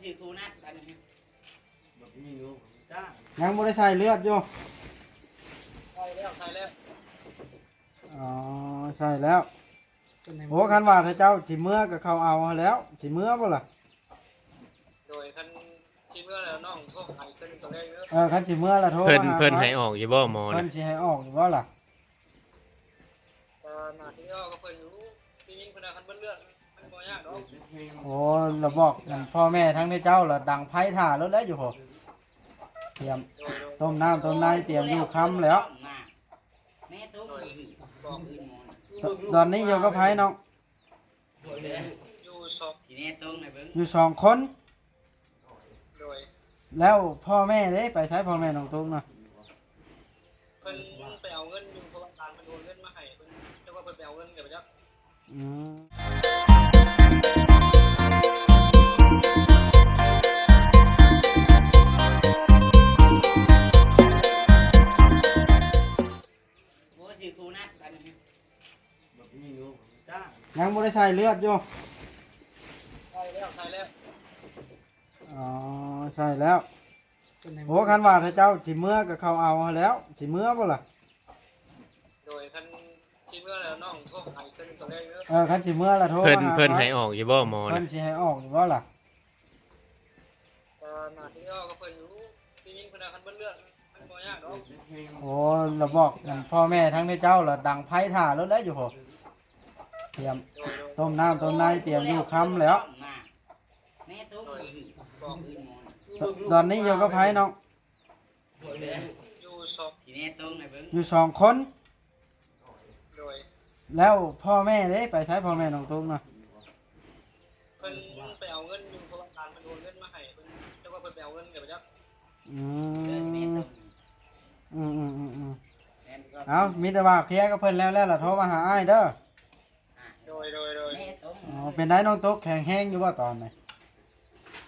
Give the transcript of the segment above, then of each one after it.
ຖືກຜູ້ນັດອັນ ຍັງບໍ່ໄດ້ໃສ່ເລືອດຢູ່. ໃສ່ແລ້ວ ໃສ່ແລ້ວ. ອໍ ໃສ່ແລ້ວ. ໂອ້ ຄັນວ່າຖ້າເຈົ້າຊິເມືອກໍເຂົາເອົາຫັ້ນແຫຼ້ວ ຊິເມືອບໍ່ລະ? ໂດຍ ຄັນຊິເມືອແລ້ວນ້ອງໂທຫາອີກເທື່ອໜຶ່ງຕອນແລງເດີ. ເອີ ຄັນຊິເມືອແລ້ວໂທ ເພິ່ນ ມາຫາ ເພິ່ນໃຫ້ອອກຢູ່ບໍ່ໝໍ ເພິ່ນ ນະ ຊິໃຫ້ອອກຢູ່ບໍ່ລະ? ກໍໜ້າຊິເອົາກັບເພິ່ນຢູ່ ທີ່ຍິງເພິ່ນວ່າຄັນເບິດເລື່ອງມັນບໍ່ຍາກດອກ. ໂອ້ ລະບອກອັນພໍ່ແມ່ທັງເຈົ້າລະດັງໄຟຖ້າໂລດແຫຼະຢູ່ພຸ້ນ ຕຽມ ໂດຍ ໂດຍ ຕົ້ມນ້ຳຕົ້ມໃນ ຕຽມຢູ່ຄ່ຳແລ້ວ. ໂດຍ ບອກ ຕ- ຕອນນີ້ຢູ່ກັບໃຜນ້ອງ? ຢູ່ສອງ ຢູ່ສອງຄົນ. ໂດຍ ແລ້ວພໍ່ແມ່ເດ້ ໄປໃສພໍ່ແມ່ນ້ອງຕຸກນະ? ເພິ່ນໄປເອົາເງິນຢູ່ ເພາະວ່າຫຼານເພິ່ນໂອນເງິນມາໃຫ້ ເພິ່ນ ຈັກວ່າເພິ່ນໄປເອົາເງິນກັນໄປຈັກ. ອືມ ໂອ້ ຖືກຜູ້ນັດອັນ ຍັງບໍ່ໄດ້ໃສ່ເລືອດຢູ່. ໃສ່ແລ້ວ ໃສ່ແລ້ວ. ອໍ ໃສ່ແລ້ວ. ໂອ້ ຄັນວ່າຖ້າເຈົ້າຊິເມືອກໍເຂົາເອົາຫັ້ນແຫຼ້ວ ຊິເມືອບໍ່ລະ? ໂດຍ ຄັນຊິເມືອແລ້ວນ້ອງໂທຫາອີກເທື່ອໜຶ່ງຕອນແລງເດີ. ເອີ ຄັນຊິເມືອລະໂທ ເພິ່ນ ມາຫາ ເພິ່ນໃຫ້ອອກຢູ່ບໍ່ໝໍ ເພິ່ນ ນະ ຊິໃຫ້ອອກຢູ່ບໍ່ລະ? ກໍໜ້າຊິເອົາກັບເພິ່ນຢູ່ ທີ່ຍິງເພິ່ນວ່າຄັນເບິດເລື່ອງມັນບໍ່ຍາກດອກ. ໂອ້ ລະບອກອັນພໍ່ແມ່ທັງເຈົ້າລະດັງໄຟຖ້າໂລດແຫຼະຢູ່ພຸ້ນ ຕຽມ ໂດຍ ໂດຍ ຕົ້ມນ້ຳຕົ້ມໃນ ຕຽມຢູ່ຄ່ຳແລ້ວ. ໂດຍ ບອກ ຕ- ຕອນນີ້ຢູ່ກັບໃຜນ້ອງ? ຢູ່ສອງ ຢູ່ສອງຄົນ. ໂດຍ ແລ້ວພໍ່ແມ່ເດ້ ໄປໃສພໍ່ແມ່ນ້ອງຕຸກນະ? ເພິ່ນໄປເອົາເງິນຢູ່ ເພາະວ່າຫຼານເພິ່ນໂອນເງິນມາໃຫ້ ເພິ່ນ ຈັກວ່າເພິ່ນໄປເອົາເງິນກັນໄປຈັກ. ອືມ ອືມໆໆໆ ເອົາ ມີແຕ່ວ່າເຄລຍກັບເພິ່ນແລ້ວ ແລ້ວລະໂທມາຫາອ້າຍເດີ. ໂດຍ ໂດຍ ໂດຍ. ອໍ ເປັນໃດນ້ອງຕຸກ ແຂງແຮງຢູ່ບໍ່ຕອນນີ້?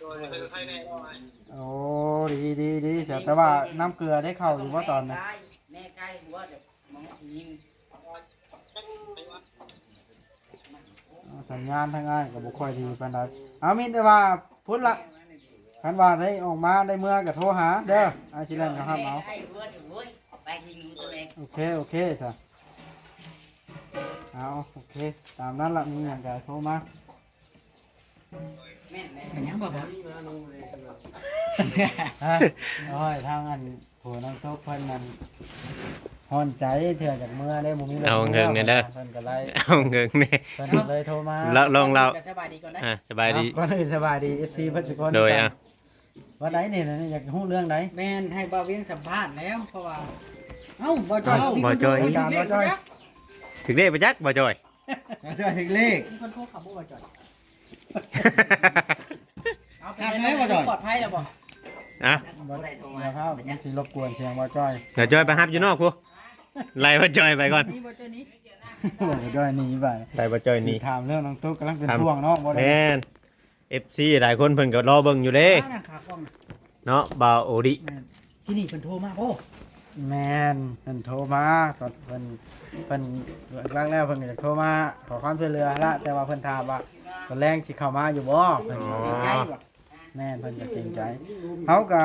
ໂດຍ ເພິ່ນໄຄແນ່ນ້ອຍ. ໂອ້ ດີໆໆ ແຕ່ວ່ານ້ຳເກືອໄດ້ເຂົ້າຢູ່ບໍ່ຕອນນີ້? ແມ່ໃກ້ຫົວ ແຕ່ມອງຊິຍິງ. ອໍ ສັນຍານທາງອ້າຍກໍບໍ່ຄ່ອຍດີປານໃດ. ເອົາ ມີແຕ່ວ່າພຸ້ນລະ ຄັນວ່າໄດ້ອອກມາໄດ້ເມືອກໍໂທຫາເດີ ອ້າຍຊິແລ່ນເຂົ້າຮັບເອົາ. ໂອເຄ ໂອເຄຊະ. ເອົາ ໂອເຄ ຕາມນັ້ນລະ ມີຫຍັງກໍໂທມາ. ແມ່ນແຫຼະ ເປັນຫຍັງບໍ່ບອກ? ຮະ ໂອ້ຍ ທາງອັນ ຜົວນ້ອງຕຸກເພິ່ນນັ້ນຮ້ອນໃຈ ເທື່ອຢາກເມືອເດ້ ບໍ່ມີລົດ ເອົາເງິນແດ່ເດີ ເພິ່ນກໍໄລ່ ເອົາເງິນແດ່ ເພິ່ນກໍເລີຍໂທມາ. ລ- ລອງເລົ່າ ສະບາຍດີກ່ອນເດີ. ອ່າ ສະບາຍດີ ກ່ອນອື່ນສະບາຍດີ ເອັຟຊີ ເບິດສຸຄົນ. ໂດຍ ອ່າ ວ່າໃດນີ້ ຢາກຮູ້ເລື່ອງໃດ? ແມ່ນ ໃຫ້ບ່າວວຽງສຳພາດແລ້ວ ເພາະວ່າ ເອົ້າ ບ່າວຈ້ອຍ ເອົ້າ ບ່າວຈ້ອຍ ຖືກເລກໄປຈັກ ຖືກເລກໄປຈັກ ບ່າວຈ້ອຍ. ບ່າວຈ້ອຍຖືກເລກ ມີຄົນໂທເຂົ້າບໍ່ ບ່າວຈ້ອຍ? ເອົາ ເປັນໄງ ບ່າວຈ້ອຍ ປອດໄພແລ້ວບໍ່? ອະ ບໍ່ໄດ້ໂທມາ ຢ່າພາວ ມັນຊິລົບກວນສຽງບ່າວຈ້ອຍ. ບ່າວຈ້ອຍໄປຮັບຢູ່ນອກພຸ້ນ ໄລ່ບ່າວຈ້ອຍໄປກ່ອນ ໜີ ບ່າວຈ້ອຍໜີ ບ່າວຈ້ອຍໜີໄປ ໄລ່ບ່າວຈ້ອຍໜີ. ຖາມເລື່ອງນ້ອງຕຸກ ກຳລັງເປັນ ຖາມ ຫ່ວງເນາະ ບໍ່ໄດ້ ແມ່ນ ເອັຟຊີ ຫຼາຍຄົນເພິ່ນກໍລໍເບິ່ງຢູ່ເດ້ ອ່າ ນາງຂາຂອງ ເນາະ ບ່າວໂອລິ. ແມ່ນ ທີ່ນີ້ເພິ່ນໂທມາບໍ່? ແມ່ນ ເພິ່ນໂທມາ ຕອນເພິ່ນ ເພິ່ນຫຼັກໆແລ້ວເພິ່ນກໍຢາກໂທມາຂໍຄວາມຊ່ວຍເຫຼືອຫັ້ນລະ ແຕ່ວ່າເພິ່ນຖາມວ່າຕອນແລງຊິເຂົ້າມາຢູ່ບໍ່ ເພິ່ນ. ອໍ ເກງໃຈບໍ່? ແມ່ນ ເພິ່ນກໍເກງໃຈ ເຮົາກໍ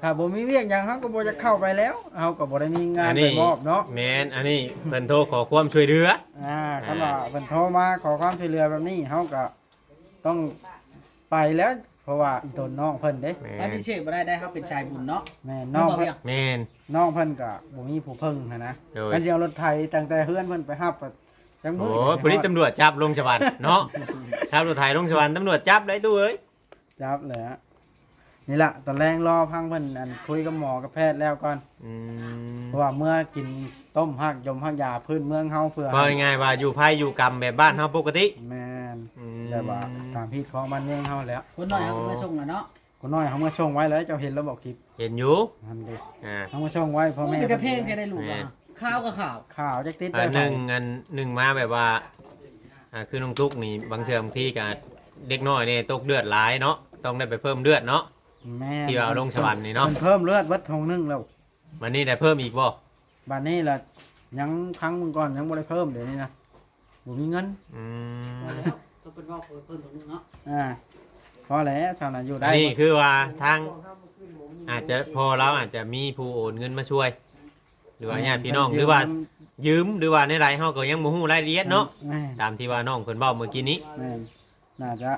ຖ້າບໍ່ມີວຽກຫຍັງ ເຮົາກໍບໍ່ຢາກເຂົ້າໄປແລ້ວ ເຮົາກໍບໍ່ໄດ້ມີງານໄປມອບເນາະ. ແມ່ນ ອັນນີ້ເພິ່ນໂທຂໍຄວາມຊ່ວຍເຫຼືອ ອ່າ ຄັນວ່າເພິ່ນໂທມາຂໍຄວາມຊ່ວຍເຫຼືອແບບນີ້ ເຮົາກໍ ຕ້ອງໄປແລ້ວ ເພາະວ່າອີ່ຕົນນ້ອງເພິ່ນເດ້. ແມ່ນ ປະຕິເສດບໍ່ໄດ້ ໄດ້ ເຮົາເປັນສາຍບຸນເນາະ ແມ່ນ ນ້ອງເພິ່ນ ແມ່ນ ນ້ອງເພິ່ນກໍບໍ່ມີຜູ້ເພິ່ງຫັ້ນນະ. ໂດຍ ຄັນຊິເອົາລົດໄຖຕັ້ງແຕ່ເຮືອນເພິ່ນໄປຮັບ ຈັກມື້ ໂອ້ ຜູ້ນີ້ຕຳຫຼວດຈັບລົງສະຫວັນເນາະ ຂັບລົດໄຖລົງສະຫວັນ ຕຳຫຼວດຈັບໄດ້ຕູ້ເອີຍ. ຈັບແຫຼະ ນີ້ລະ ຕອນແລງລໍຟັງເພິ່ນ ອັນ ຄຸຍກັບໝໍກັບແພດແລ້ວກ່ອນ. ອືມ ເພາະວ່າເມືອກິນຕົ້ມຮາກຢົມຮາກຢາພື້ນເມືອງເຮົາ ເພື່ອ ເວົ້າງ່າຍໆວ່າຢູ່ໄພຢູ່ກຳແບບບ້ານເຮົາປົກກະຕິ. ແມ່ນ ອືມ ແບບວ່າຕາມຮີດຄອງບ້ານເມືອງເຮົາແຫຼະ. ຄົນນ້ອຍເຮົາກໍມາສົ່ງແລ້ວເນາະ ຄົນນ້ອຍເຮົາມາສົ່ງໄວ້ແລ້ວ ເຈົ້າເຫັນແລ້ວບໍ່ຄລິບ? ເຫັນຢູ່ ຫັ້ນເດ ອ່າ ເຮົາມາສົ່ງໄວ້ ພໍ່ແມ່ ໂອ້ ເປັນຕາແພງແທ້ໄດລູກ. ແມ່ນ ວ່າຂ່າວກໍຂ່າວ ຂ່າວຈັກຕິດ ອັນໜຶ່ງ ອັນໜຶ່ງມາແບບວ່າ ອ່າ ຄືນ້ອງຕຸກນີ້ ບາງເທື່ອບາງທີກໍເດັກນ້ອຍນີ້ຕົກເລືອດຫຼາຍເນາະ ຕ້ອງໄດ້ໄປເພີ່ມເລືອດເນາະ. ແມ່ນ ທີ່ວ່າເອົາລົງສະຫວັນນີ້ເນາະ ເພິ່ນເພີ່ມເລືອດເບິດຖົງໜຶ່ງແລ້ວ ບາດນີ້ໄດ້ເພີ່ມອີກບໍ່? ບາດນີ້ລະຍັງພັງເບິ່ງກ່ອນ ຍັງບໍ່ໄດ້ເພີ່ມ ດຽວນີ້ນະ ບໍ່ມີເງິນ. ອືມ ພໍແລ້ວ ກໍເພິ່ນເວົ້າເພີ່ມເພິ່ນໜຶ່ງເນາະ. ອ່າ ພໍແລ້ວ ຊາວນາຢູ່ໄດ້. ອັນນີ້ຄືວ່າທາງ ອາດຈະ ພໍ່ລາວອາດຈະມີຜູ້ໂອນເງິນມາຊ່ວຍ ຫຼືວ່າຍາດພີ່ນ້ອງ ຫຼືວ່າຢືມ ຫຼືວ່າແນວໃດ ເຮົາກໍຍັງບໍ່ຮູ້ລາຍລະອຽດເນາະ. ແມ່ນ ຕາມທີ່ວ່ານ້ອງເພິ່ນເວົ້າເມື່ອກີ້ນີ້. ແມ່ນ ໜ້າຈະ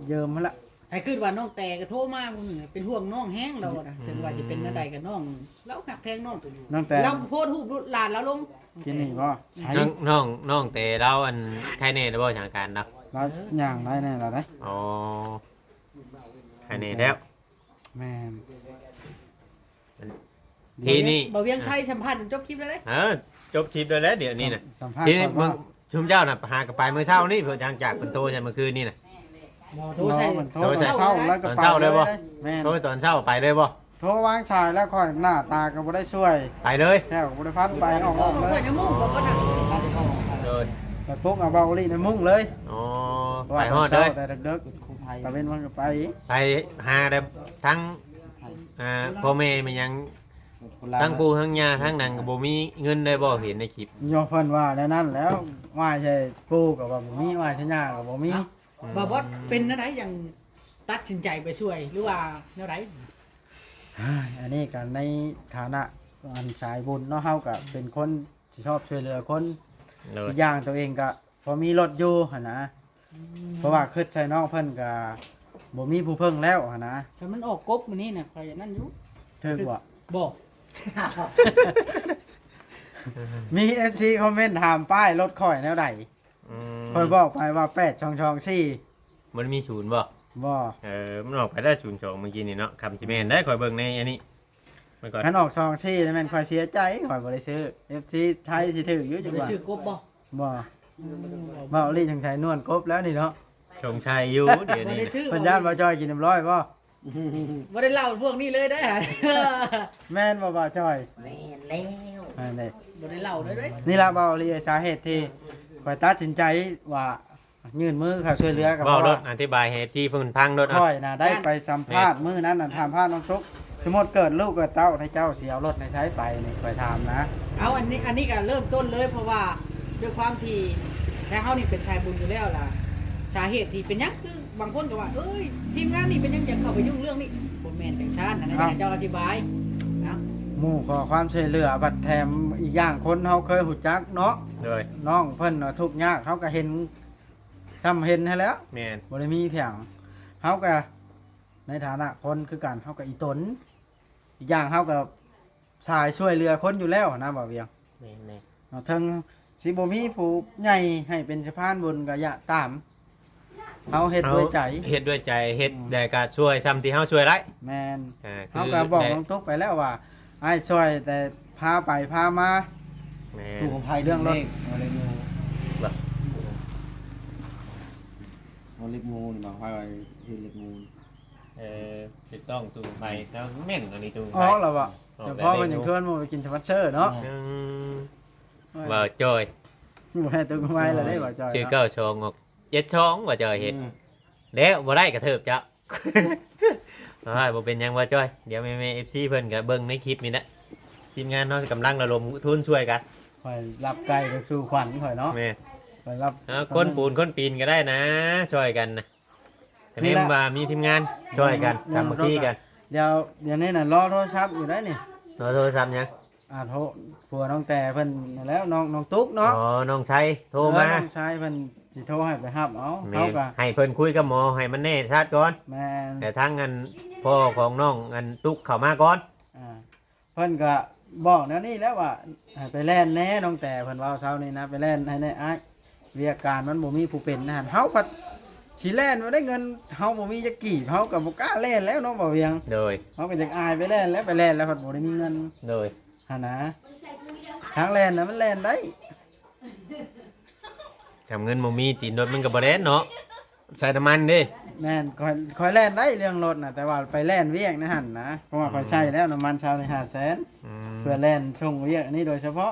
ຢືມຫັ້ນລະ. ໃຫ້ຄິດວ່ານ້ອງແຕກໍໂທມາມື້ໜຶ່ງ ເປັນຫ່ວງນ້ອງແຮງລາວນະ. ເຖິງວ່າຈະເປັນແນວໃດກໍນ້ອງ ລາວຮັກແພງນ້ອງ. ນ້ອງແຕ ລາວໂພສຮູບຫຼານລາວລົງ. ກິນນີ້ບໍ່? ນ້ອງ ນ້ອງ ນ້ອງແຕລາວ ອັນ ໄຄແນ່ແລ້ວບໍ່? ທາງການລາວ ລາວຍ່າງໄດ້ແນ່ລະໄດ໋. ອໍ ໄຄແນ່ແລ້ວ. ແມ່ນ ທີນີ້ ບໍ່ວຽງໄຊສຳພາດຈົນຈົບຄລິບແລ້ວເດ້. ເອີ ຈົບຄລິບແລ້ວແຫຼະ ດຽວນີ້ນະ. ສຳພາດ ທີນີ້ ເບິ່ງ ຊຸມເຈົ້ານະ ຫາກໍໄປມື້ເຊົ້ານີ້ ເພິ່ນຈາກ ຈາກເພິ່ນໂທໃສ່ມື້ຄືນນີ້ນະ. ບໍ່ ໂທໃສ່ ໂທໃສ່ ຕອນເຊົ້າ ແລ້ວກໍ ຕອນເຊົ້າເລີຍບໍ່? ແມ່ນ ໂທຕອນເຊົ້າໄປເລີຍບໍ່? ໂທວາງສາຍແລ້ວຂ້ອຍໜ້າຕາກໍບໍ່ໄດ້ຊ່ວຍ ໄປເລີຍ ແລ້ວກໍບໍ່ໄດ້ພັນໄປ ອອກ ອອກເລີຍ. ຂ້ອຍໃນມຸ້ງບໍ່ກໍນະ ໂດຍ ໄປປຸກເອົາເບົາອີ່ຫຼີໃນມຸ້ງເລີຍ. ອໍ ໄປຮອດເລີຍ ແຕ່ເດິກໆ ຕາເວັນມັນກໍໄປ ໄປຫາແຕ່ທັງ ອ່າ ພໍ່ແມ່ແມ່ນຫຍັງ ທັງປູ່ທັງຍ່າ ທັງຫຍັງກໍບໍ່ມີເງິນໄດ້ບໍ່? ເຫັນໃນຄລິບ ຍ້ອນເພິ່ນວ່າແນວນັ້ນແລ້ວ ວ່າໃສ່ປູ່ກໍວ່າບໍ່ມີ ວ່າໃສ່ຍ່າກໍບໍ່ມີ. ເອົ້າ ອືມ ບ່າວບອດ ເປັນແນວໃດຈັ່ງຕັດສິນໃຈໄປຊ່ວຍ ຫຼືວ່າແນວໃດ? ເຮີ້ຍ ອັນນີ້ກໍໃນຖານະອັນສາຍບຸນເນາະ ເຮົາກໍເປັນຄົນທີ່ຊອບຊ່ວຍເຫຼືອຄົນ. ໂດຍ ອີກຢ່າງຕົວເອງກໍພໍມີລົດຢູ່ຫັ້ນນະ. ອືມ ເພາະວ່າຄິດໃສ່ນ້ອງເພິ່ນກໍບໍ່ມີຜູ້ເພິ່ງແລ້ວຫັ້ນນະ. ຖ້າມັນອອກກົບມື້ນີ້ນະ ຂ້ອຍອັນນັ້ນຢູ່. ຖືກບໍ່? ບໍ່ ມີເອັຟຊີຄອມເມັນຖາມປ້າຍລົດຂ້ອຍແນວໃດ. ອືມ ຂ້ອຍບອກໄປວ່າແປດສອງສອງສີ່ ມັນມີສູນບໍ່? ບໍ່ ເອີ ມັນອອກໄປແລ້ວ ສູນສອງ ມື້ກີ້ນີ້ເນາະ. ຄຳຊິແມ່ນໄດ໋ ຂ້ອຍເບິ່ງໃນອັນນີ້ ມັນກໍ ຄັນອອກສອງສີ່ນີ້ແມ່ນຂ້ອຍເສຍໃຈ ຂ້ອຍບໍ່ໄດ້ຊື້. ເອັຟຊີໄທຊິຖືກຢູ່ ບໍ່ໄດ້ຊື້ກົບບໍ່? ບໍ່ ອືມ ເວົ້າອີ່ຫຼີ ສົງໄສນວນກົບແລ້ວນີ້ເນາະ. ສົງໄສຢູ່ ດຽວນີ້ ບໍ່ໄດ້ຊື້ ເພິ່ນຢ້ານບໍ່ຈ່ອຍກິນນ້ຳຮ້ອຍບໍ່? ບໍ່ໄດ້ເລົ່າພວກນີ້ເລີຍເດ້. ແມ່ນບໍ່ບ່າວຈ້ອຍ? ແມ່ນແລ້ວ ແມ່ນເດ້ ບໍ່ໄດ້ເລົ່າເລີຍເດ້. ນີ້ລະ ເວົ້າອີ່ຫຼີ ສາເຫດທີ່ຂ້ອຍຕັດສິນໃຈວ່າຍື່ນມືເຂົ້າຊ່ວຍເຫຼືອ ກໍເວົ້າໂລດ ອະທິບາຍໃຫ້ເອັຟຊີເພິ່ນຟັງໂລດ. ຂ້ອຍນະໄດ້ໄປສຳພາດມື້ນັ້ນນະ ຖາມພາດນ້ອງຕຸກ ສົມມຸດເກີດລູກເກີດເຕົ້າໃຫ້ເຈົ້າຊິເອົາລົດໃນໃສໄປນີ້ ຂ້ອຍຖາມນະ. ເອົາ ອັນນີ້ ອັນນີ້ກໍເລີ່ມຕົ້ນເລີຍ ເພາະວ່າດ້ວຍຄວາມທີ່ແທ້ເຮົານີ້ເປັນສາຍບຸນຢູ່ແລ້ວລະ ສາເຫດທີ່ເປັນຫຍັງຄື ບາງຄົນກໍວ່າ ເອີຍ ທີມງານນີ້ເປັນຫຍັງຢາກເຂົ້າໄປຫຍຸ້ງເລື່ອງນີ້? ບໍ່ແມ່ນຈັ່ງຊັ້ນນະ ເອົ້າ ເຈົ້າອະທິບາຍນະ. ໝູ່ຂໍຄວາມຊ່ວຍເຫຼືອ ບັດແຖມອີກຢ່າງຄົນເຮົາເຄີຍຮູ້ຈັກເນາະ. ໂດຍ ນ້ອງເພິ່ນທຸກຍາກ ເຮົາກໍເຫັນ ຊ່ຳເຫັນຫັ້ນແຫຼະ. ແມ່ນ ບໍ່ໄດ້ມີພຽງ ເຮົາກໍໃນຖານະຄົນຄືກັນ ເຮົາກໍອີ່ຕົນ. ອີກຢ່າງເຮົາກໍສາຍຊ່ວຍເຫຼືອຄົນຢູ່ແລ້ວນະ ບ່າວວຽງ. ແມ່ນໆ ເນາະ ເຖິງຊິບໍ່ມີຜູ້ໃຫຍ່ໃຫ້ເປັນສະພານບຸນກໍຢ່າຕາມ ເຮົາເຮັດດ້ວຍໃຈ ເຮົາເຮັດດ້ວຍໃຈ ເຮັດ ອືມ ແລ້ວກໍຊ່ວຍຊ່ຳທີ່ເຮົາຊ່ວຍໄດ້. ແມ່ນ ເອີ ເຮົາກໍບອກ ຄື ນ້ອງຕຸກໄປແລ້ວວ່າ ອ້າຍຊ່ວຍແຕ່ພາໄປພາມາ. ແມ່ນ ເລື່ອງລົດ ເອົາເລກງູ ບໍ່ ເອົາເລກງູນີ້ມາ ພາໄປຊື້ເລກງູ. ເອີ ຖືກຕ້ອງ ຕູ້ໄຟເຈົ້າແມ່ນອີ່ຫຼີ ຕູ້ໄຟ. ອໍ ລະວະ ເຈົ້າພໍ່ເພິ່ນຍັງຊວນໝູ່ໄປກິນສະປອນເຊີເນາະ. ອືມ ບ່າວຈ້ອຍ ບໍ່ໃຫ້ຕຸກໄວ້ລະເດ້ ບ່າວຈ້ອຍ. ຊື່ເກົ້າສອງອອກເຈັດສອງ ບ່າວຈ້ອຍເຮັດ ອືມ ແລ້ວບໍ່ໄດ້ກະເທີບເຈົ້າ. ໂອ້ຍ ບໍ່ເປັນຫຍັງ ບ່າວຈ້ອຍ ດຽວແມ່ໆ ເອັຟຊີເພິ່ນກະເບິ່ງໃນຄລິບນີ້ແຫຼະ. ທີມງານເຮົາກຳລັງລະດົມທຶນຊ່ວຍກັນ. ຂ້ອຍລັບໄກ່ໄປສູ່ຂວັນຂ້ອຍເນາະ. ແມ່ນ ຂ້ອຍລັບ ເອົາ ຄົນປູນຄົນປີນກໍໄດ້ນະ ຊ່ວຍກັນນະ. ກະແນມວ່າມີທີມງານຊ່ອຍກັນ ສາມັກຄີກັນ. ດຽວ ດຽວນີ້ນະ ລໍໂທລະສັບຢູ່ໄດ໋ນີ້ ລໍໂທລະສັບຫຍັງ? ອ່າ ໂທ ຜົວນ້ອງແຕເພິ່ນນັ້ນແຫຼະ ນ້ອງ ນ້ອງຕຸກເນາະ. ອໍ ນ້ອງໄຊໂທມາ ເອີ ນ້ອງໄຊເພິ່ນຊິໂທໃຫ້ໄປຮັບເອົາ. ແມ່ນ ເຮົາກະໃຫ້ເພິ່ນຄຸຍກັບໝໍໃຫ້ມັນແນ່ຊັດກ່ອນ. ແມ່ນ ໃຫ້ທາງອັນພໍ່ຂອງນ້ອງອັນຕຸກເຂົ້າມາກ່ອນ. ອ່າ ເພິ່ນກະບອກແນວນີ້ແຫຼະວ່າ ໃຫ້ໄປແລ່ນແດ່ນ້ອງແຕ ເພິ່ນເວົ້າເຊົ້ານີ້ນະ ໄປແລ່ນໃຫ້ແດ່ອ້າຍ ວຽກການມັນບໍ່ມີຜູ້ເປັນຫັ້ນ. ເຮົາພັດຊິແລ່ນບໍ່ໄດ້ເງິນ ເຮົາບໍ່ມີຈັກກີບ ເຮົາກໍບໍ່ກ້າແລ່ນແລ້ວເນາະ ບ່າວວຽງ. ໂດຍ ເຮົາກໍຢາກອາຍໄປແລ່ນແລ້ວ ໄປແລ່ນແລ້ວພັດບໍ່ໄດ້ມີເງິນ. ໂດຍ ຫັ້ນນະ ທາງແລ່ນນະມັນແລ່ນໄດ້ ຄັນເງິນບໍ່ມີຕີນລົດມັນກໍບໍ່ແລ່ນເນາະ. ໃສ່ນ້ຳມັນເດ້. ແມ່ນ ຂ້ອຍ ຂ້ອຍແລ່ນໄດ້ເລື່ອງລົດນະ ແຕ່ວ່າໄປແລ່ນວຽກໃນຫັ້ນນະ ເພາະວ່າ ອືມ ຂ້ອຍໃຊ້ແລ້ວນ້ຳມັນເຊົານີ້ຫ້າແສນ ອືມ ເພື່ອແລ່ນສົ່ງວຽກນີ້ໂດຍສະເພາະ.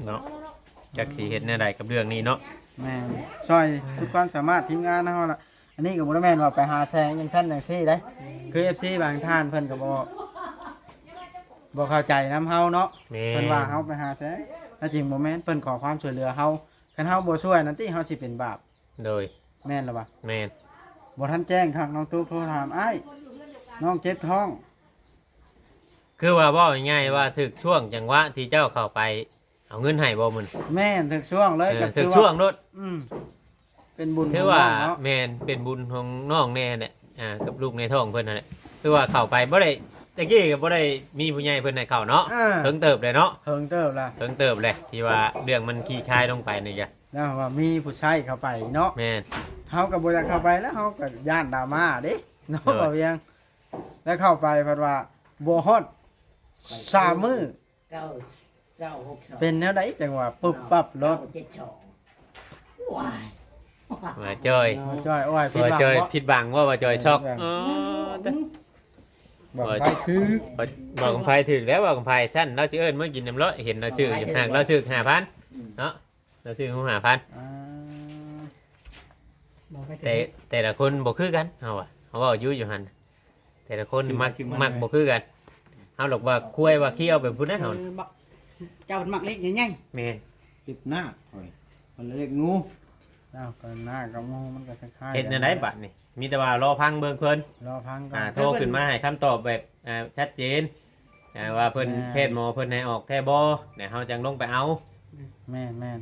ເນາະ ຈັກຊິເຮັດແນວໃດກັບເລື່ອງນີ້ເນາະ. ແມ່ນ ຊ່ອຍສຸດຄວາມສາມາດທີມງານເຮົາລະ. ອັນນີ້ກໍບໍ່ໄດ້ແມ່ນວ່າໄປຫາແສງຈັ່ງຊັ້ນຈັ່ງຊີ້ເດ້ ຄືເອັຟຊີບາງທ່ານເພິ່ນກໍບໍ່ ບໍ່ເຂົ້າໃຈນຳເຮົາເນາະ. ແມ່ນ ເພິ່ນວ່າເຮົາໄປຫາແສງ ແທ້ຈິງບໍ່ແມ່ນ ເພິ່ນຂໍຄວາມຊ່ວຍເຫຼືອເຮົາ ຄັນເຮົາບໍ່ຊ່ວຍນັ້ນຕິ ເຮົາຊິເປັນບາບ. ໂດຍ ແມ່ນລະວະ? ແມ່ນ. ບໍ່ທັນແຈ້ງຄັກ ນ້ອງຕຸກໂທຖາມອ້າຍ ນ້ອງເຈັບທ້ອງ. ຄືວ່າເວົ້າງ່າຍໆວ່າ ຖືກຊ່ວງຈັງຫວະທີ່ເຈົ້າເຂົ້າໄປເອົາເງິນໃຫ້ບໍ່ມື້ນັ້ນ? ແມ່ນ ຖືກຊ່ວງເລີຍ. ເອີ ກໍຖືກຊ່ວງໂລດ. ອືມ ເປັນບຸນ ຖືວ່າ ຂອງນ້ອງເນາະ. ແມ່ນ ເປັນບຸນຂອງນ້ອງແນ່ແຫຼະ ອ່າ ກັບລູກໃນທ້ອງເພິ່ນຫັ້ນແຫຼະ. ຄືວ່າເຂົ້າໄປບໍ່ໄດ້ ແຕ່ກີ້ກໍບໍ່ໄດ້ມີຜູ້ໃຫຍ່ເພິ່ນໃຫ້ເຂົ້າເນາະ. ເອີ ເຖິງເຕີບແລ້ວເນາະ. ເຖິງເຕີບແລ້ວ ເຖິງເຕີບແລ້ວ ທີ່ວ່າເລື່ອງມັນຄາຍລົງໄປນີ້ກະ ແລ້ວວ່າມີຜູ້ຊາຍເຂົ້າໄປເນາະ. ແມ່ນ. ເຮົາກໍບໍ່ຢາກເຂົ້າໄປແລ້ວ ເຮົາກໍຢ້ານດຣາມາເດ້ເນາະ. ໂດຍ ບ່າວວຽງ ແລ້ວເຂົ້າໄປພັດວ່າບໍ່ຮອດສາມມື້ ເກົ້າ ເກົ້າຫົກສອງ ເປັນແນວໃດ ຈັ່ງວ່າປຶບປັບໂລດ ເກົ້າເຈັດສອງ ວ້າຍ ວ່າຈ້ອຍ ວ່າຈ້ອຍ ໂອ້ຍ ຜິດຫວັງ ວ່າຈ້ອຍ ບໍ່ ຜິດຫວັງວ່າ ວ່າຈ້ອຍ ເອີ ຊັອກ. ເອີ ບໍ່ ບັ້ງໄຟຖືກ ບໍ່ ບັ້ງໄຟຖືກແລ້ວ ວ່າບັ້ງໄຟຊັ້ນ ລາວຊິເອີ້ນມາກິນນຳເລາະ ເຫັນລາວຊື້ຢູ່ ຫາກລາວຊື້ຫ້າພັນ ອືມ ເນາະ. ລາວຊື້ຫົກຫ້າພັນ ອ່າ ແຕ່ ແຕ່ລະຄົນບໍ່ຄືກັນ ເຮົາວ່າ ເຮົາເວົ້າຢູ່ ຢູ່ຫັ້ນ ແຕ່ລະຄົນມັກ ມັກບໍ່ຄືກັນ. ເຮົາລະວ່າຄວາຍວ່າຄຽວໄປພຸ້ນນະ ເຮົາ ເອີ ມັກ ເຈົ້າມັກເລັກໃຫຍ່ໆ. ແມ່ນ ເລັກນາກຂ້ອຍ ມັນເລັກງູ. ເຈົ້າກໍນາກກັບງູມັນກໍຄ້າຍໆ ເຮັດແນວໃດບັດນີ້? ມີແຕ່ວ່າລໍຟັງເບິ່ງເພິ່ນ ລໍຟັງກ່ອນ ອ່າ ໂທຂຶ້ນມາໃຫ້ຄຳຕອບແບບ ອ່າ ຊັດເຈນ ອ່າ ວ່າເພິ່ນ ແມ່ນ ແພດໝໍເພິ່ນໃຫ້ອອກແທ້ບໍ່ ແລ້ວເຮົາຈັ່ງລົງໄປເອົາ. ແມ່ນ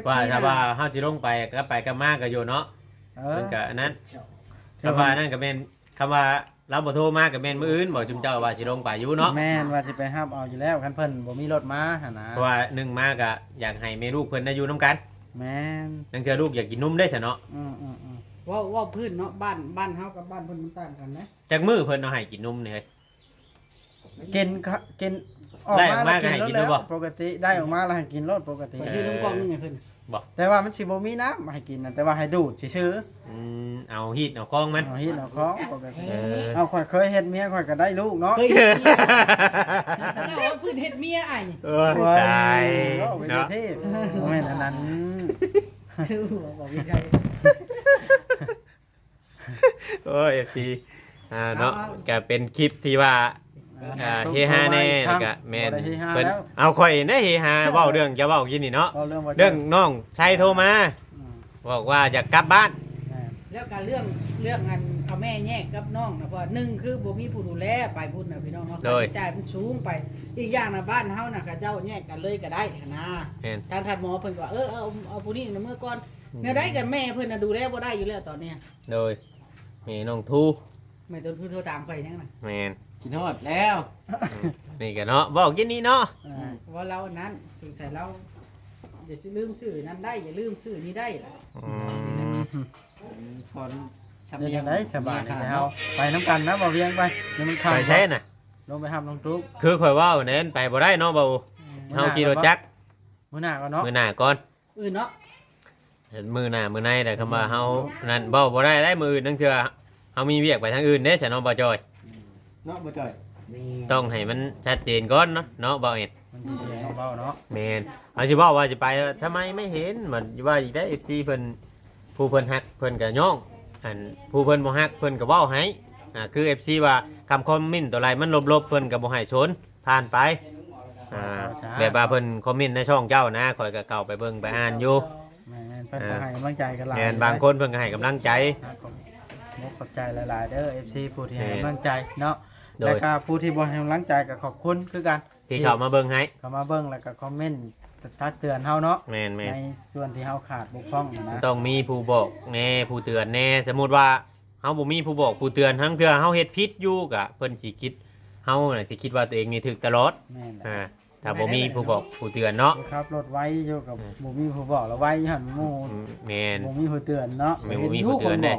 ໆ ວ່າຖ້າວ່າເຮົາຊິລົງໄປ ກັບໄປກັບມາກໍຢູ່ເນາະ. ເອີ ເພິ່ນກໍອັນນັ້ນ ຄຳວ່ານັ້ນກໍແມ່ນ ຄຳວ່າລາວບໍ່ໂທມາກໍແມ່ນມື້ອື່ນບໍ ຊຸມເຈົ້າວ່າຊິລົງໄປຢູ່ເນາະ. ແມ່ນ ວ່າຊິໄປຮັບເອົາຢູ່ແລ້ວ ຄັນເພິ່ນບໍ່ມີລົດມາຫັ້ນນະ. ເພາະວ່າໜຶ່ງມາກໍຢາກໃຫ້ແມ່ລູກເພິ່ນໄດ້ຢູ່ນຳກັນ. ແມ່ນ. ລາງເທື່ອລູກຢາກກິນນົມເດ້ຊະເນາະ. ອືມໆໆ ເວົ້າ ເວົ້າພື້ນເນາະ ບ້ານ ບ້ານເຮົາກັບບ້ານເພິ່ນມັນຕ່າງກັນນະ. ຈັກມື້ເພິ່ນເອົາໃຫ້ກິນນົມນີ້ເຮີ້ຍ? ກິນ ກິນ ອອກມາແລ້ວກິນໂລດແຫຼະ ປົກກະຕິ ໄດ້ອອກມາແລ້ວໃຫ້ກິນໂລດປົກກະຕິ. ຂ້ອຍຊື້ນົມກ່ອງໜຶ່ງໃຫ້ເພິ່ນ ບໍ່ ແຕ່ວ່າມັນຊິບໍ່ມີນ້ຳໃຫ້ກິນນະ ແຕ່ວ່າໃຫ້ດູດຊື່ໆ. ອືມ ເອົາຮີດເອົາຄອງມັນ ເອົາຮີດເອົາຄອງປົກກະຕິ. ເອີ ເອົາ ຂ້ອຍເຄີຍເຮັດເມຍ ຂ້ອຍກໍໄດ້ລູກເນາະ. ເຄີຍເຮັດເມຍ ແລ້ວເອົາພື້ນເຮັດເມຍອ້າຍນີ້. ໂອ້ຍ ໂອ້ຍ ຕາຍ ເວົ້າໄປເນາະ ເທບ ບໍ່ແມ່ນອັນນັ້ນ ຄືວ່າບໍ່ມີໃຜ ໂອ້ຍ ເອັຟຊີ ອ່າ ເນາະ ເອົາ ກໍເປັນຄລິບທີ່ວ່າ ອ່າ ອ່າ ເຮຮາແດ່ ແລ້ວກໍແມ່ນ ບໍ່ໄດ້ເຮຮາ ເພິ່ນ ແລ້ວ ເອົາ ຂ້ອຍແດ່ເຮຮາ ເວົ້າເລື່ອງ ຈະເວົ້າກິນນີ້ເນາະ ເວົ້າເລື່ອງວ່າ ເລື່ອງນ້ອງໄຊໂທມາ ອືມ ບອກວ່າຢາກກັບບ້ານ. ແມ່ນ. ແລ້ວກໍເລື່ອງ ເລື່ອງອັນເອົາແມ່ແຍກກັບນ້ອງນະ ເພາະວ່າໜຶ່ງຄືບໍ່ມີຜູ້ດູແລໄປພຸ້ນນະພີ່ນ້ອງເນາະ. ໂດຍ. ຄ່າໃຊ້ຈ່າຍມັນສູງໄປ ອີກຢ່າງນະ ບ້ານເຮົານະ ເຂົາເຈົ້າແຍກກັນເລີຍກໍໄດ້ຫັ້ນນະ. ແມ່ນ. ທາງທ່ານໝໍເພິ່ນກໍວ່າ ເອີ ເອົາ ເອົາຜູ້ນີ້ນະເມືອກ່ອນ. ອືມ. ແນວໃດກໍແມ່ເພິ່ນນະດູແລບໍ່ໄດ້ຢູ່ແລ້ວຕອນນີ້. ໂດຍ ແມ່ນ້ອງທູ ແມ່ຕົ້ນພູໂທຕາມຂ້ອຍຫຍັງນະ. ແມ່ນ. ຄິດຮອດແລ້ວ. ອືມ ນີ້ກໍເນາະ ເວົ້າກິນນີ້ເນາະ. ເອີ ອືມ ວ່າລາວອັນນັ້ນ ສົງໄສລາວຢ່າລືມຊື້ນັ້ນໄດ້ ຢ່າລືມຊື້ນີ້ໄດ້ລະ. ອືມ ອືມ ສອນສຳນຽງ ເຮັດຈັ່ງໃດສະບາຍນີ້ ເຮົາໄປນຳກັນນະ ບໍ່ວຽງໄປ ດຽວມັນຄ່ຳ. ໄປໃສນະ? ລົງໄປຮັບນ້ອງຕຸກ. ຄືຂ້ອຍເວົ້າແໜ້ນ ໄປບໍ່ໄດ້ເນາະ ເບົາ. ອືມ ເຮົາຂີ່ລົດຈັກ ມື້ໜ້າກ່ອນເນາະ ມື້ໜ້າກ່ອນ. ອື່ນເນາະ ເຮັດມື້ໜ້າມື້ໃນແຫຼະ ຄຳວ່າເຮົານັ້ນເວົ້າບໍ່ໄດ້ໄດ໋ ມື້ອື່ນລາງເທື່ອເຮົາມີວຽກໄປທາງອື່ນເດ້ຊະເນາະ ບ່າວຈອຍ ເນາະ ບ່າວຈອຍ. ແມ່ນ. ຕ້ອງໃຫ້ມັນຊັດເຈນກ່ອນເນາະ ເນາະ ບ່າວເອັດ ມັນຊິເສຍຂອງເວົ້າເນາະ. ແມ່ນ. ເຮົາຊິເວົ້າວ່າຊິໄປ ທຳໄມໄມ່ເຫັນ ມັນວ່າອີກໄດ໋ ເອັຟຊີ ເພິ່ນ ຜູ້ເພິ່ນຮັກເພິ່ນກໍຍ້ອງ ອັນຜູ້ເພິ່ນບໍ່ຮັກເພິ່ນກໍເວົ້າໃຫ້ ອ່າ ຄື ເອັຟຊີ ວ່າຄຳຄອມເມັນຕົວໃດມັນລົບໆ ເພິ່ນກໍບໍ່ໃຫ້ສົນ ຜ່ານໄປ. ອ່າ ແບບວ່າເພິ່ນຄອມເມັນໃນຊ່ອງເຈົ້ານະ ຂ້ອຍກໍເຂົ້າໄປເບິ່ງໄປອ່ານຢູ່. ແມ່ນໆ ເພິ່ນກໍໃຫ້ກຳລັງໃຈກັນຫຼາຍ. ແມ່ນ ບາງຄົນເພິ່ນກໍໃຫ້ກຳລັງໃຈ. ຂອບ ຂອບໃຈຫຼາຍໆເດີ ເອັຟຊີ ຜູ້ທີ່ໃຫ້ກຳລັງໃຈເນາະ. ໂດຍ. ແລ້ວກໍຜູ້ທີ່ບໍ່ໃຫ້ກຳລັງໃຈກໍຂອບຄຸນຄືກັນ ທີ່ເຂົ້າມາເບິ່ງໃຫ້ ເຂົ້າມາເບິ່ງ ແລ້ວກໍຄອມເມັນຕັກເຕືອນເຮົາເນາະ. ແມ່ນໆ. ໃນສ່ວນທີ່ເຮົາຂາດບົກຜ່ອງນະ ຕ້ອງມີຜູ້ບອກແດ່ ຜູ້ເຕືອນແດ່. ສົມມຸດວ່າ ເຮົາບໍ່ມີຜູ້ບອກຜູ້ເຕືອນ ລາງເທື່ອເຮົາເຮັດຜິດຢູ່ ກະເພິ່ນຊິຄິດ ເຮົານະຊິຄິດວ່າຕົວເອງນີ້ຖືກຕະຫຼອດ. ແມ່ນແຫຼະ. ອ່າ ຖ້າບໍ່ມີຜູ້ບອກຜູ້ເຕືອນເນາະ ຂັບລົດໄວຢູ່ ກໍ ອືມ ບໍ່ມີຜູ້ບອກລະໄວຢູ່ຫັ້ນໝູ່. ອືມ ແມ່ນ. ບໍ່ມີຜູ້ເຕືອນເນາະ. ແມ່ນ ບໍ່ມີຜູ້ເຕືອນເດ້.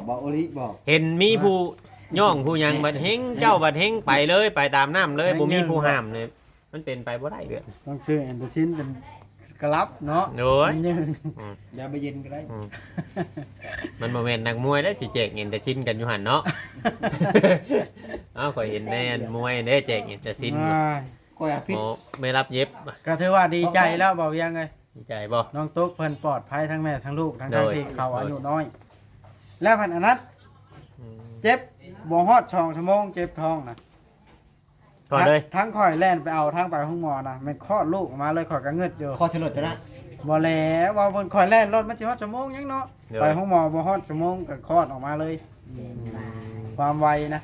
ເຫັນມີຜູ້ຍ້ອງຜູ້ຫຍັງ ບັດເຮັງເຈົ້າ ບັດເຮັງໄປເລີຍ ໄປຕາມນ້ຳເລີຍ ບໍ່ມີຜູ້ຫ້າມເລີຍ. ມັນເປັນໄປບໍ່ໄດ້ເດ້. ຕ້ອງຊື້ແອນໂທຊິນເປັນກະລັບເນາະ. ໂອ້ຍ ມັນຢືນ ອືມ ຢາບາເຢັນກໍໄດ້. ອືມ ມັນບໍ່ແມ່ນນັກມວຍເດ້ ຊິແຈກແອນໂທຊິນກັນຢູ່ຫັ້ນເນາະ. ເອົ້າ ຂ້ອຍເຫັນໃນອັນມວຍເດ້ ແຈກແອນໂທຊິນ. ຂ້ອຍອາພິດ ໂອ້ ແມ່ຮັບເຈັບ ກໍຖືວ່າດີໃຈແລ້ວ ບ່າວວຽງເອີຍ. ດີໃຈບໍ່? ນ້ອງຕຸກເພິ່ນປອດໄພທັງແມ່ທັງລູກ ທັງໆ ໂດຍ ທີ່ເຂົາອາຍຸນ້ອຍ ແລ້ວພັດອັນນັ້ນ ອືມ ເຈັບບໍ່ຮອດສອງຊົ່ວໂມງ ເຈັບທ້ອງນະ. ຄອດເລີຍ ທັງຂ້ອຍແລ່ນໄປເອົາ ທັງໄປໂຮງໝໍນະ ແມ່ນຄອດລູກອອກມາເລີຍ ຂ້ອຍກໍງຶດຢູ່ ຄອດສະຫຼຸດຕົວນັ້ນ ບໍ່ແລ້ວ ເວົ້າເພິ່ນ ຂ້ອຍແລ່ນລົດມັນຊິຮອດຊົ່ວໂມງຫຍັງເນາະ ໂດຍ ໄປໂຮງໝໍບໍ່ຮອດຊົ່ວໂມງກໍຄອດອອກມາເລີຍ ອືມ ຄວາມໄວນະ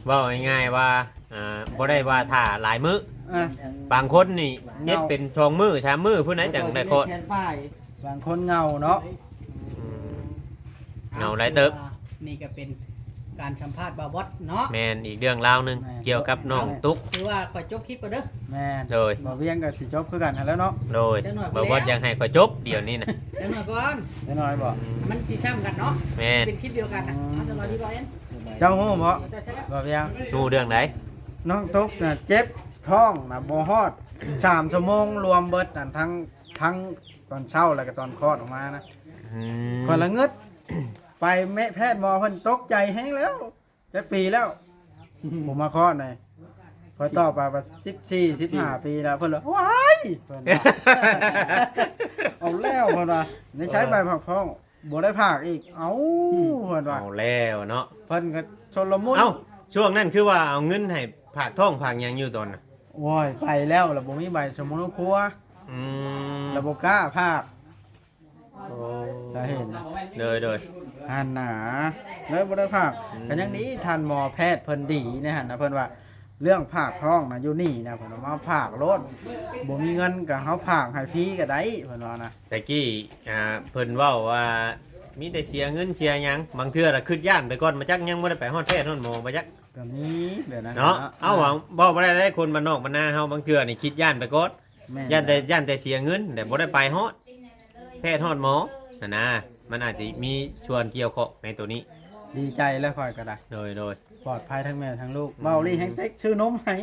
ເວົ້າງ່າຍໆວ່າ ອ່າ ບໍ່ໄດ້ວ່າຖ້າຫຼາຍມື້ ອ່າ ບາງຄົນນີ້ເຈັບເປັນສອງມື້ສາມມື້ພຸ້ນນະ ຈັ່ງໄດ້ຄອດ ແຂນປາຍ ບາງຄົນເຫງົາເນາະ ອືມ ເຫງົາຫຼາຍເຕີບ ຖືວ່ານີ້ກໍເປັນການສຳພາດບ່າວບອດເນາະ ແມ່ນ ອີກເລື່ອງລາວໜຶ່ງ ແມ່ນ ກ່ຽວກັບນ້ອງຕຸກ ຖືວ່າຂ້ອຍຈົບຄລິບກ່ອນເດີ ແມ່ນ ໂດຍ ບ່າວວຽງກໍຊິຈົບຄືກັນຫັ້ນແຫຼະເນາະ ໂດຍ ຈັກໜ້ອຍ ບ່າວບອດຢາກໃຫ້ຂ້ອຍຈົບດຽວນີ້ນະ ຈັກໜ້ອຍກ່ອນ ຈັກໜ້ອຍບໍ ມັນຊິຊ້ຳກັນເນາະ ແມ່ນ ເປັນຄລິບດຽວກັນນະ ອືມ ເອົາ ສະບາຍດີບ່າວແອນ ເຈົ້າຮູ້ບໍ ເຈົ້າໃຊ່ແລ້ວ ບ່າວວຽງ ຮູ້ເລື່ອງໃດ ນ້ອງຕຸກນະເຈັບທ້ອງນະບໍ່ຮອດສາມຊົ່ວໂມງ ລວມເບິດນັ້ນ ທັງ ທັງຕອນເຊົ້າ ແລ້ວກໍຕອນຄອດອອກມານະ ອືມ ຂ້ອຍລະງຶດ ໄປແມ່ແພດໝໍເພິ່ນຕົກໃຈແຮງແລ້ວ ຈັກປີແລ້ວ ຜູ້ມາຄອດນີ້ ຂ້ອຍຕອບໄປວ່າສິບສີ່ ສິບຫ້າປີແລ້ວ ເພິ່ນວ່າ ວ້າຍ ເພິ່ນວ່າ ເອົາແລ້ວ ເພິ່ນວ່າ ໃນໃຊ້ໃບຜັກພ້ອງ ບໍ່ໄດ້ພາກອີກ ເອົ້າ ເພິ່ນວ່າ ເອົາແລ້ວເນາະ ເພິ່ນກໍຊົນລະມຸນ ເອົ້າ ຊ່ວງນັ້ນຄືວ່າເອົາເງິນໃຫ້ພາກທ້ອງພາກຫຍັງຢູ່ຕອນນັ້ນ ໂອ້ຍ ໄປແລ້ວ ລະບໍ່ມີໃບສະມະໂນຄົວ ອືມ ລະບໍ່ກ້າພາກ ໂອ້ ລະເຫັນ ໂດຍໆ ຫັ້ນນະ ເລີຍບໍ່ໄດ້ພາກ ອືມ ກໍຍັງດີ ທ່ານໝໍແພດເພິ່ນດີໃນຫັ້ນນະ ເພິ່ນວ່າເລື່ອງພາກທ້ອງນະຢູ່ນີ້ນະ ເພິ່ນວ່າມາພາກໂລດ ບໍ່ມີເງິນກໍເຮົາພາກໃຫ້ຟຣີກໍໄດ້ ເພິ່ນວ່ານະ ແຕ່ກີ້ ອ່າ ເພິ່ນເວົ້າວ່າມີແຕ່ເສຍເງິນເສຍຫຍັງ ບາງເທື່ອລະຄິດຢ້ານໄປກ່ອນ ບໍ່ຈັກ ຍັງບໍ່ໄດ້ໄປຮອດແພດຮອດໝໍບໍ່ຈັກ ກໍມີແບບນັ້ນເນາະ ເນາະ ເອົ້າ ເວົ້າບໍ່ໄດ້ເດ້ ຄົນບ້ານນອກບ້ານນາເຮົາ ບາງເທື່ອນີ້ຄິດຢ້ານໄປກ່ອນ ແມ່ນ ຢ້ານແຕ່ ຢ້ານແຕ່ເສຍເງິນ ແຕ່ບໍ່ໄດ້ໄປຮອດແພດຮອດໝໍຫັ້ນນະ ມັນອາດຈະມີສ່ວນກ່ຽວຂ້ອງໃນໂຕນີ້ ດີໃຈແລ້ວຂ້ອຍກໍໄດ້ ໂດຍໆ ປອດໄພທັງແມ່ທັງລູກ ອືມ ເວົ້າລີແຮງເຕັກຊື້ນົມໃຫ້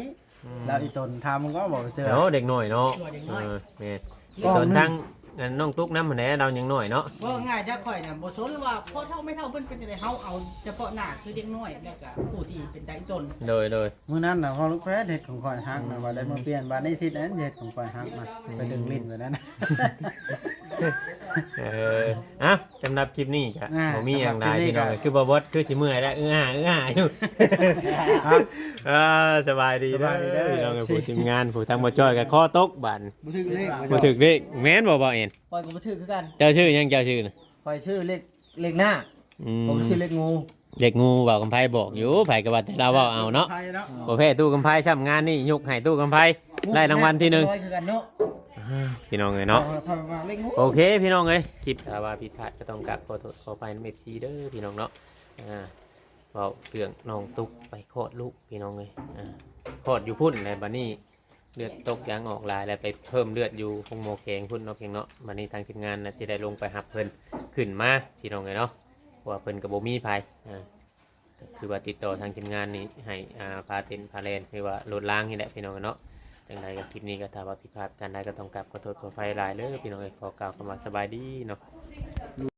ອືມ ແລ້ວອີ່ຕົນຖາມມັນກໍບໍ່ເຊື່ອ ໂອ້ ເດັກນ້ອຍເນາະ ເອີ ແມ່ນ ອີ່ຕົນທັງ ອັນ ນ້ອງຕຸກນຳຫັ້ນແຫຼະ ລາວຍັງນ້ອຍເນາະ ເວົ້າງ່າຍຈາກຂ້ອຍນະ ບໍ່ສົນວ່າພໍ່ເຖົ້າແມ່ເຖົ້າເພິ່ນເປັນຈັ່ງໃດ ເຮົາເອົາສະເພາະໜ້າຄືເດັກນ້ອຍ ແລ້ວກໍຜູ້ທີ່ເປັນຕາອີ່ຕົນ ໂດຍໆ ມື້ນັ້ນນະ ພໍ່ລູກແພດເຮັດຂອງຂ້ອຍຫັກນະ ອືມ ວ່າໄດ້ມາປ່ຽນ ບາດນີ້ທິດນັ້ນເຮັດຂອງຂ້ອຍຫັກນະ ອືມ ໄປດຶງຫຼິ້ນໄປນັ້ນ ເອີ ເອົ້າ ສຳລັບຄລິບນີ້ກະ ອ່າ ບໍ່ມີຫຍັງຫຼາຍ ສຳລັບຄລິບນີ້ ພີ່ນ້ອງ ກະ ຄືບໍ່ບອດ ຄືຊິເມື່ອຍແລ້ວ ອືອຫາ ອືອຫາຢູ່ ອ່າ ເອີ ສະບາຍດີ ສະບາຍດີເດີ ເດີ ພີ່ນ້ອງ ຜູ້ທີມງານ ຜູ້ທາງບໍ່ຈ້ອຍກະຄໍຕົກບາດ ບໍ່ຖືກເລກ ບໍ່ຖືກເລກ ແມ່ນບໍ່ ບ່າວແອນ? ຂ້ອຍກໍບໍ່ຖືກຄືກັນ ເຈົ້າຊື່ຫຍັງ ເຈົ້າຊື່ນະ? ຂ້ອຍຊື່ເລກ ເລກໜ້າ ອືມ ຂ້ອຍຊື່ເລກງູ ເລກງູ ບ່າວຄຳໄພບອກຢູ່ ໃຜກໍວ່າແຕ່ລາວເວົ້າເອົາເນາະ ເລກຄຳໄພເນາະ ບໍ່ແພ້ຕູ້ຄຳໄພຊ້ຳ ງານນີ້ຍົກໃຫ້ຕູ້ຄຳໄພ ໄດ້ລາງວັນທີໜຶ່ງ ອ່າ ພີ່ນ້ອງເອີຍເນາະ ຂ້ອຍ ຂ້ອຍວ່າເລກງູ ໂອເຄ ພີ່ນ້ອງເອີຍ ຄລິບຖ້າວ່າຜິດພາດກໍຕ້ອງກາບຂໍໂທດຂໍອະໄພນຳ ເອັຟຊີ ເດີ ພີ່ນ້ອງເນາະ ອ່າ ເວົ້າເລື່ອງນ້ອງຕຸກໄປຄອດລູກ ພີ່ນ້ອງເອີຍ ອ່າ ຄອດຢູ່ພຸ້ນແຫຼະ ບາດນີ້ ເລືອດຕົກຢາງອອກຫຼາຍ ແລ້ວໄປເພີ່ມເລືອດຢູ່ໂຮງໝໍແຂວງພຸ້ນເນາະ ເພງເນາະ ບາດນີ້ທາງທີມງານນະ ຊິໄດ້ລົງໄປຮັບເພິ່ນຂຶ້ນມາ ພີ່ນ້ອງເອີຍເນາະ ເພາະວ່າເພິ່ນກໍບໍ່ມີໃຜ ອ່າ ຄືວ່າຕິດຕໍ່ທາງທີມງານນີ້ໃຫ້ ອ່າ ພາເຕັ້ນພາແລ່ນ ຫຼືວ່າລົດລາງນີ້ແຫຼະ ພີ່ນ້ອງເອີຍເນາະ ຈັ່ງໃດກໍຄລິບນີ້ກໍຖ້າວ່າຜິດພາດປະການໃດ ກໍຕ້ອງກາບຂໍໂທດຂໍອະໄພຫຼາຍເດີ ພີ່ນ້ອງເອີຍ ຂໍກ່າວຄຳວ່າສະບາຍດີເນາະ.